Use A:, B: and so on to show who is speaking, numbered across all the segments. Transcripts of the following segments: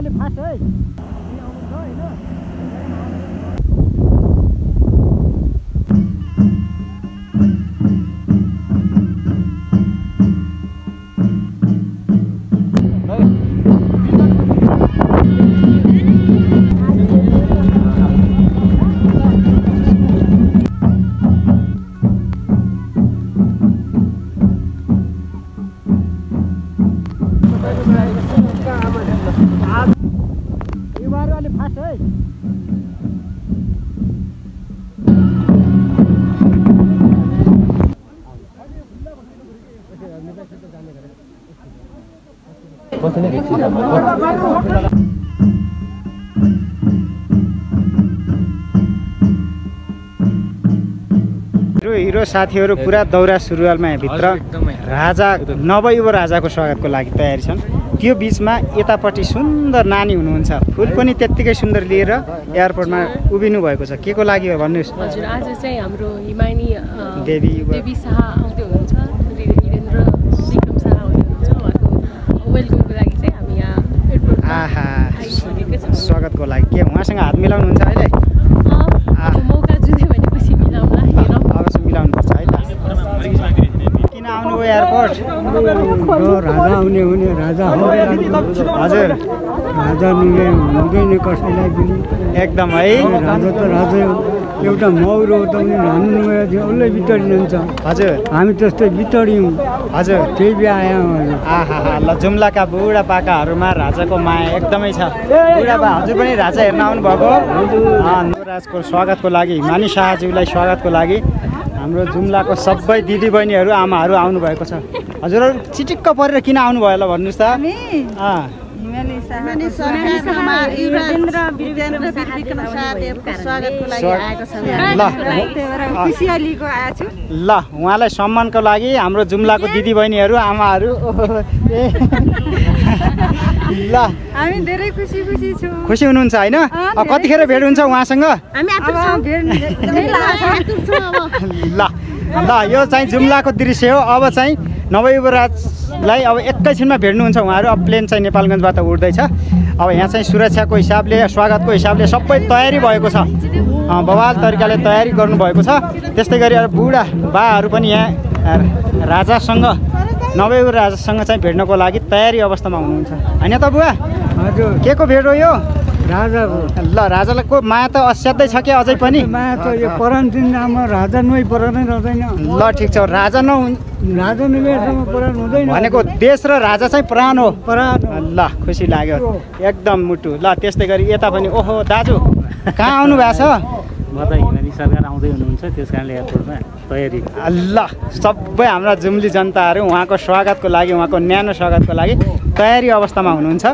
A: अलि फास्ट है हिरो साथीहरु पुरा दौरा सुरुवालमा भित्र राजा नवयुव राजाको स्वागतको लागि तयारी छन्। त्यो बीचमा यतापट्टि सुन्दर नानी हुनुहुन्छ, फुल पनि त्यत्तिकै सुन्दर लिएर एयरपोर्टमा उभिनु भएको छ। के को लागि हो भन्नुस्?
B: हजुर, आज चाहिँ हाम्रो हिमानी
A: देवी
B: शाह आउँदै हुनुहुन्छ, वीरेन्द्र विक्रम शाह आउँदै हुनुहुन्छ। उहाँको वेलकमको लागि चाहिँ हामी यहाँ एयरपोर्टमा आइसकेका छौँ।
A: स्वागतको लागि के उहाँसँग हात मिलाउनुहुन्छ अहिले?
B: मौका जुधे भनेपछि मिलाउला, हेरौँ।
A: अवश्य मिलाउनुपर्छ है त। किन आउनुभयो एयरपोर्ट?
C: राजा आउने हुने राजा हो।
A: हजुर,
C: राजा हुँदैन कसैलाई पनि
A: एकदम है।
C: राजा त राजा हो, एउटा मौरो हो त उनी हान्नु उसले बितडी जान्छ।
A: हजुर,
C: हामी त्यस्तै बितड्यौँ।
A: हजुर,
C: त्यही बिहा आयौँ।
A: आहा, ल जुम्लाका बुढापाकाहरूमा राजाको माया एकदमै छ। बुढापा हजुर पनि राजा हेर्न आउनुभएको? नवराजको स्वागतको लागि, हिमानी शाहज्यूलाई स्वागतको लागि हाम्रो जुम्लाको सबै दिदीबहिनीहरू आमाहरू आउनुभएको छ। हजुरहरू चिटिक्क परेर किन आउनुभयो ल भन्नुहोस् त? ल उहाँलाई सम्मानको लागि हाम्रो जुम्लाको दिदीबहिनीहरू आमाहरू ल
D: हामी धेरै खुसी छौँ।
A: खुसी हुनुहुन्छ होइन? कतिखेर भेट हुन्छ उहाँसँग? ल ल यो चाहिँ जुम्लाको दृश्य हो। अब चाहिँ नवयुवराजलाई अब एकैछिनमा भेट्नुहुन्छ उहाँहरू। अब प्लेन चाहिँ नेपालगञ्जबाट उड्दैछ। अब यहाँ चाहिँ सुरक्षाको हिसाबले, स्वागतको हिसाबले सबै तयारी भएको छ। बवाल तरिकाले तयारी गर्नुभएको छ। त्यस्तै गरी अब बुढा बाहरू पनि यहाँ राजासँग, नवयुव राजासँग चाहिँ भेट्नको लागि तयारी अवस्थामा हुनुहुन्छ होइन त बुवा?
C: हजुर,
A: के को भेट हो यो?
C: राजाको।
A: ल राजाको माया त असाध्यै छ कि अझै पनि?
C: माया त यो परान्तिन नाममा राजा नुहाइ परानै रहँदैन।
A: ल ठिक छ, राजा
C: राजा नुहाइसम्म परान हुँदैन
A: भनेको देश र राजा चाहिँ प्राण हो।
C: परान।
A: ल खुसी लाग्यो एकदम मुटु। ल त्यस्तै गरी यता पनि ओहो दाजु कहाँ आउनु भएको छ?
E: म त हिमानी सरकार आउँदै हुनुहुन्छ, त्यस कारणले एयरपोर्टमा तयारी।
A: ल सबै हाम्रा जुम्ली जनताहरू उहाँको स्वागतको लागि, उहाँको न्यानो स्वागतको लागि तयारी अवस्थामा हुनुहुन्छ।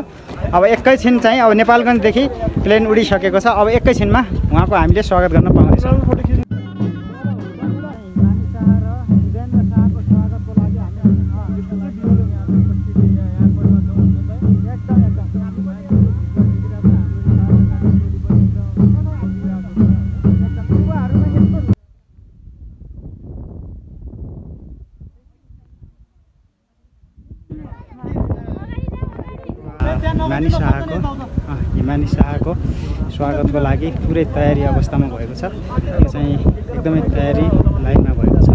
A: अब एकैछिन चाहिँ अब नेपालगञ्जदेखि प्लेन उडिसकेको छ। अब एकैछिनमा उहाँको हामीले स्वागत गर्न पाउँदैछौँ। हिमानी शाहको स्वागतको लागि पुरै तयारी अवस्थामा भएको छ। यो चाहिँ एकदमै तयारी लाइनमा भएको छ।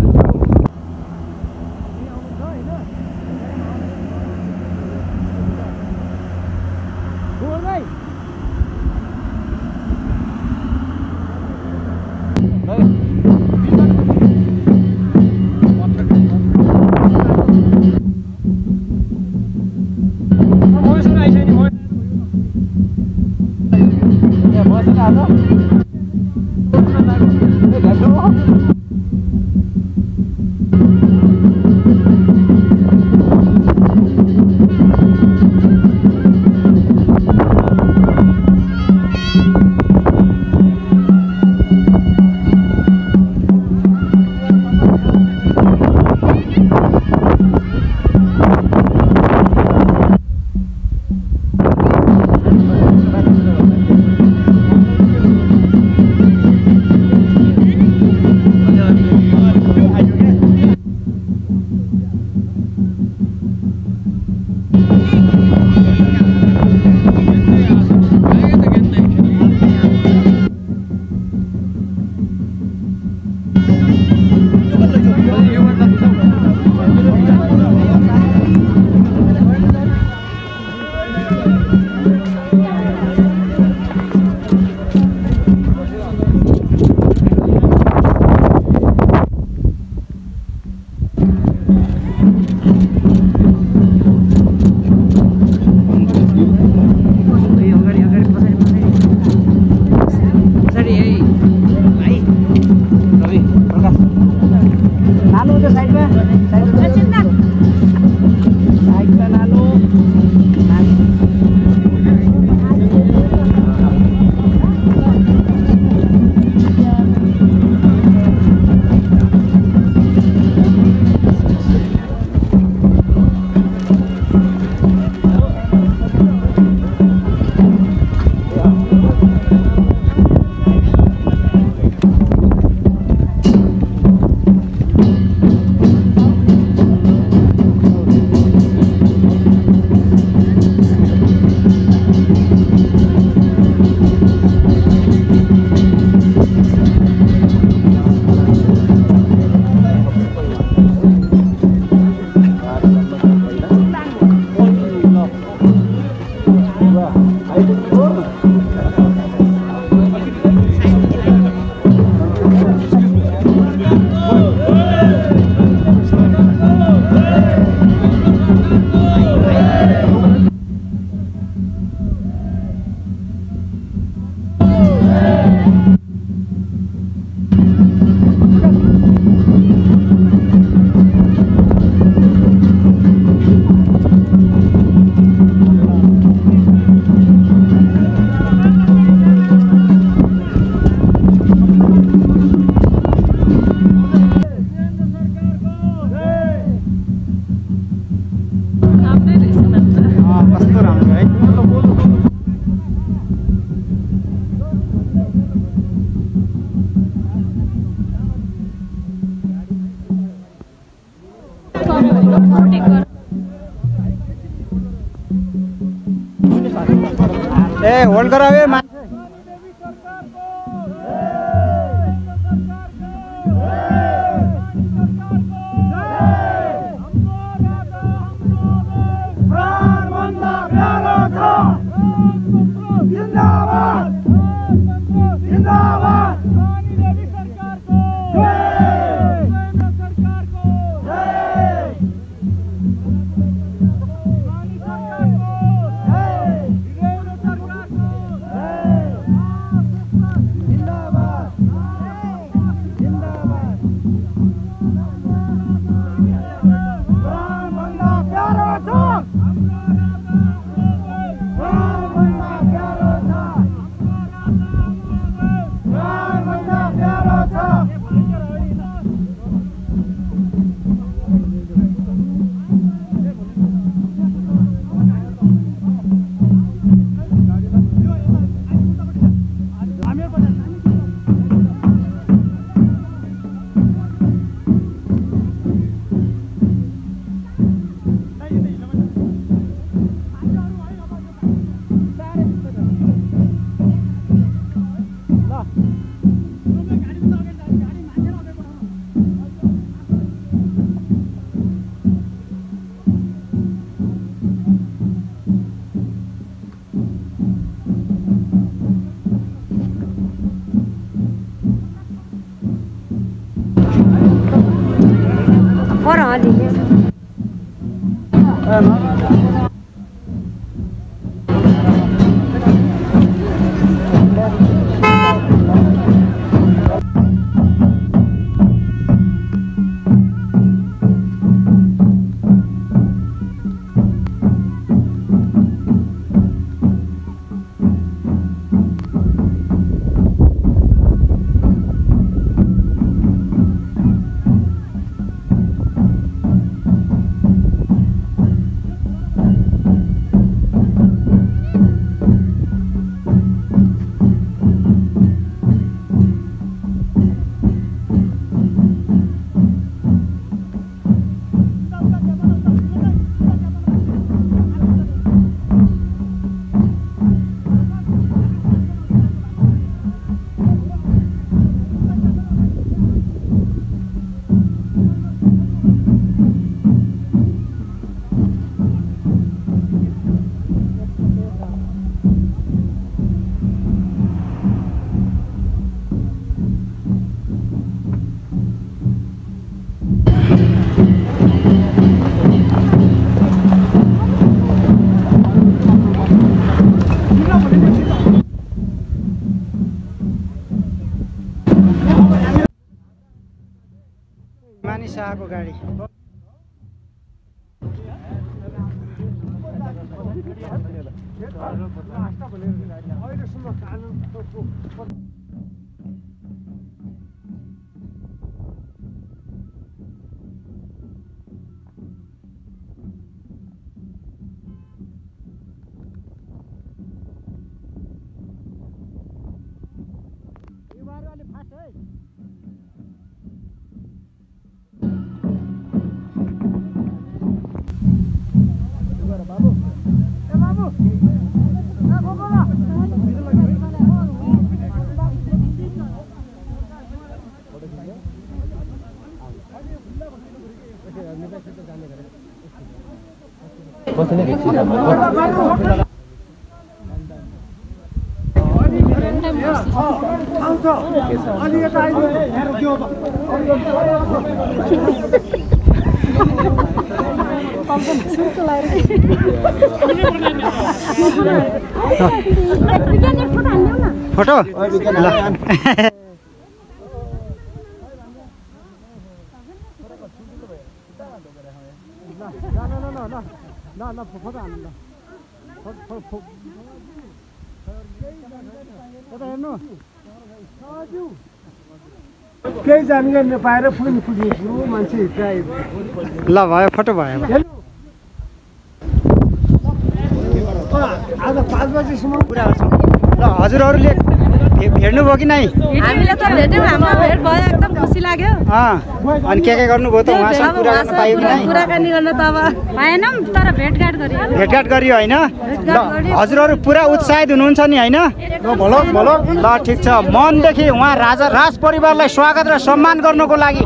A: ए होल्ड गरावे शाहको गाडी फोटो ल
C: केही जानकारी नपाएर फुल फुटेको मान्छे
A: ल भयो फोटो भयो
C: आज 5 बजेसम्म
A: पुरा गर्छौँ ल हजुरहरूले भेट्नुभयो कि नै
D: हामीले त भेट्यौँ हाम्रो भेट भयो एकदम खुसी लाग्यो
A: अनि के गर्नुभयो त उहाँसँग कुरा गर्न पायो कि नै
D: कुराकानी गर्न त अब पाएनौँ तर भेटघाट गरियो
A: भेटघाट गरियो होइन ल हजुरहरू पुरा उत्साहित हुनुहुन्छ नि होइन ल ठिक छ मनदेखि उहाँ राज परिवारलाई स्वागत र सम्मान गर्नको लागि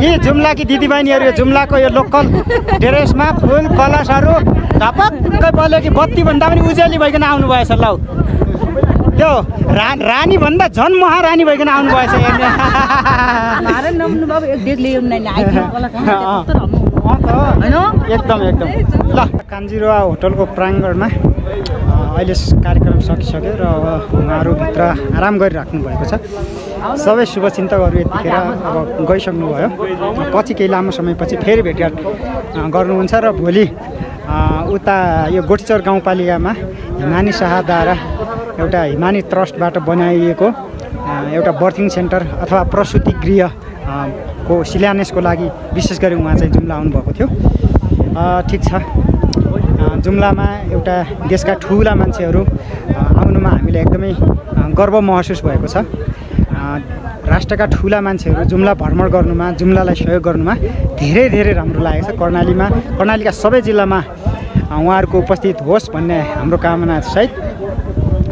A: यी जुम्लाकी दिदीबहिनीहरू यो जुम्लाको यो लोकल ड्रेसमा फुल कलशहरू धपक्कै बल्यो कि बत्तीभन्दा पनि उज्याली भइकन आउनुभएछ ल त्यो रानी भन्दा झन् महारानी भइकन आउनुभएछ एकदम ल कान्जिरोवा होटलको प्राङ्गणमा अहिले कार्यक्रम सकिसक्यो र उहाँहरू भित्र आराम गरिराख्नु भएको छ सबै शुभचिन्तकहरू यतिखेर अब गइसक्नुभयो पछि केही लामो समयपछि फेरि भेटघाट गर्नुहुन्छ र भोलि उता यो गोठीचौर गाउँपालिकामा हिमानी शाहद्वारा एउटा हिमानी ट्रस्टबाट बनाइएको एउटा बर्थिङ सेन्टर अथवा प्रसुति गृह को शिलान्यासको लागि विशेष गरी उहाँ चाहिँ जुम्ला आउनुभएको थियो ठिक छ जुम्लामा एउटा देशका ठुला मान्छेहरू आउनुमा हामीलाई एकदमै गर्व महसुस भएको छ राष्ट्रका ठुला मान्छेहरू जुम्ला भ्रमण गर्नुमा जुम्लालाई सहयोग गर्नुमा धेरै राम्रो लागेको छ कर्णालीका सबै जिल्लामा उहाँहरूको उपस्थित होस् भन्ने हाम्रो कामना सहित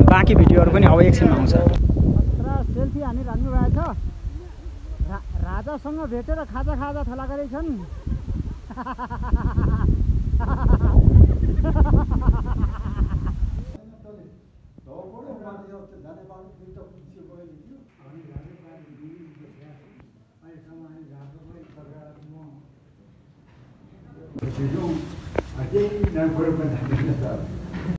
A: बाँकी भिडियोहरू पनि अब एकछिनमा आउँछ सेल्फी हानिरहनु भएको छ राजासँग भेटेर खाजा थला गरेछन्